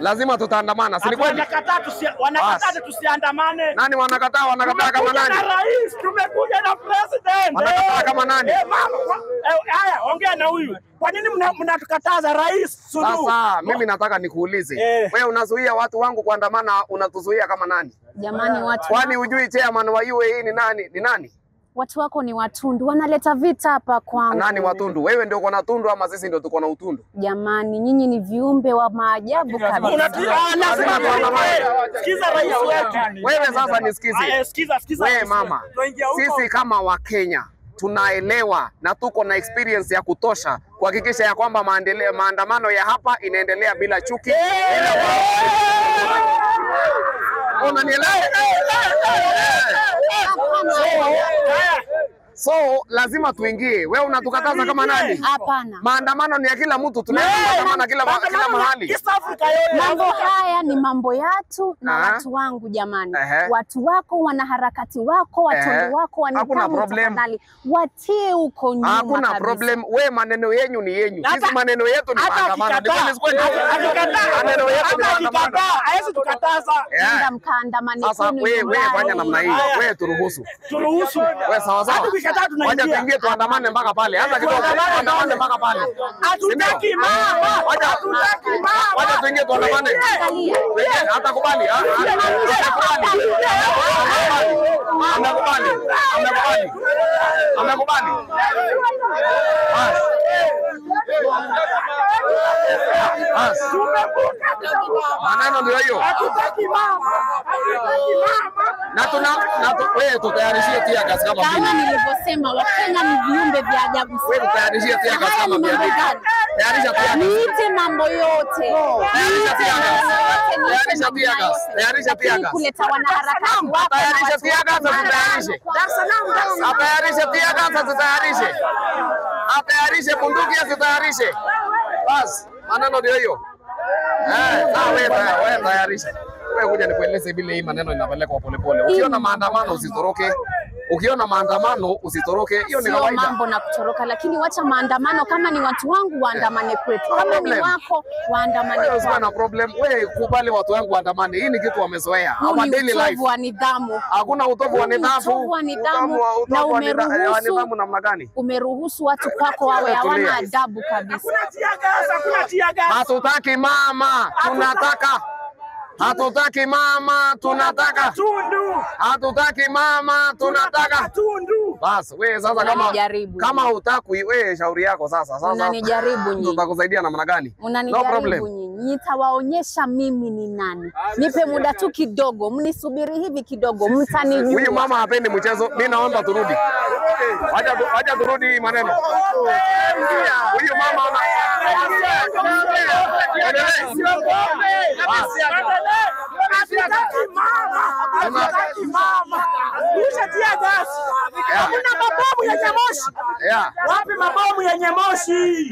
Lazima tutaandamana, si ni kweli? Wanakataa tusiandamane. Nani wanakataa? Wanakataa kama nani? Na rais, tumekuja na president. Wanakataa kama nani? Mama, haya ongea na huyu. Kwa nini mnatukataza Rais Suluhu? Sasa mimi nataka nikuulize. Wewe unazuia watu wangu kuandamana, unatuzuia kama nani? Jamani watu. Kwani hujui chairman wa UAE ni nani? Ni nani? Watu wako ni watundu, wanaleta vita hapa kwangu. Nani watundu? Wewe ndio uko na tundu ama sisi ndio tuko na utundu? Jamani, nyinyi ni viumbe wa maajabu kabisa. Lazima sikiza rais wetu. Wewe sasa nisikize. Sikiza. Wewe mama, sisi kama Wakenya tunaelewa na tuko na experience ya kutosha kuhakikisha ya kwamba maandamano ya hapa inaendelea bila chuki. Unanielewa? So lazima tuingie. Wewe unatukataza kama nani? Hapana. Maandamano ni ya kila mtu, tunaandamana kila mahali. Mambo haya ni mambo yetu na watu wangu jamani. Watu wako, wanaharakati wako, watoto wako, wanadamu tafadhali. Watie huko nyuma. Hakuna problem. Wewe maneno yenu ni yenyu. Sisi maneno yetu ni maandamano. Maneno yetu ni maandamano. Haiwezi tukataza. Nenda mkaandamane. Sasa wewe fanya namna hii. Wewe turuhusu. Turuhusu. Wewe sawa sawa. Wacha tuingie tuandamane mpaka pale. Hata kidogo tuandamane mpaka pale. Hatutaki mama. Hatutaki mama. Wacha tuingie tuandamane. Hatakubali. Amekubali. Amekubali. Amekubali. Bas. Maneno ndio hiyo. Hatutaki mama. Hatutaki mama. Na tuna wewe tutayarishie tear gas kama vile. Kama nilivyosema Wakenya ni viumbe vya ajabu sana. Wewe tutayarishie tear gas kama vile. Tayarisha tear gas. Niite mambo yote. Tayarisha tear gas. Tayarisha tear gas. Tayarisha tear gas. Kuleta wanaharakati wako. Tayarisha tear gas tutayarishe. Dar es Salaam, Dar es Salaam. Tayarisha tear gas tutayarishe. Atayarishe bunduki asitayarishe. Bas, maneno ndio hiyo. Sawa wewe tayarisha. Wewe kuja nikueleze vile hii maneno inapelekwa polepole. Ukiona maandamano usitoroke. Ukiona maandamano usitoroke. Hiyo ni kawaida. Sio mambo na kutoroka, lakini wacha maandamano. Kama ni watu wangu waandamane kwetu. Kama ni wako waandamane kwako. Wewe na problem. Wewe kubali watu wangu waandamane. Hii ni kitu wamezoea. Our daily life. Utovu wa nidhamu. Hakuna utovu wa nidhamu. Utovu wa nidhamu na umeruhusu namna gani? Umeruhusu watu kwako wawe hawana adabu kabisa. Hakuna tear gas, hakuna tear gas. Hatutaki mama, tunataka. Hatutaki mama, tunataka tundu. Hatutaki mama, tunataka tundu. Bas, wewe sasa kama hutaki wewe shauri yako sasa. Sasa unanijaribu nyinyi. Tutakusaidia namna gani? Unanijaribu nyinyi. Nitawaonyesha mimi ni nani. Nipe muda tu kidogo, mnisubiri hivi kidogo, mtanijua. Huyu mama hapendi mchezo. Mimi naomba turudi. Wacha turudi maneno. Huyu mama ana Hatutaki mama. Hatutaki mama. Rusha tear gas. Hakuna mabomu yenye moshi. Wapi mabomu yenye moshi?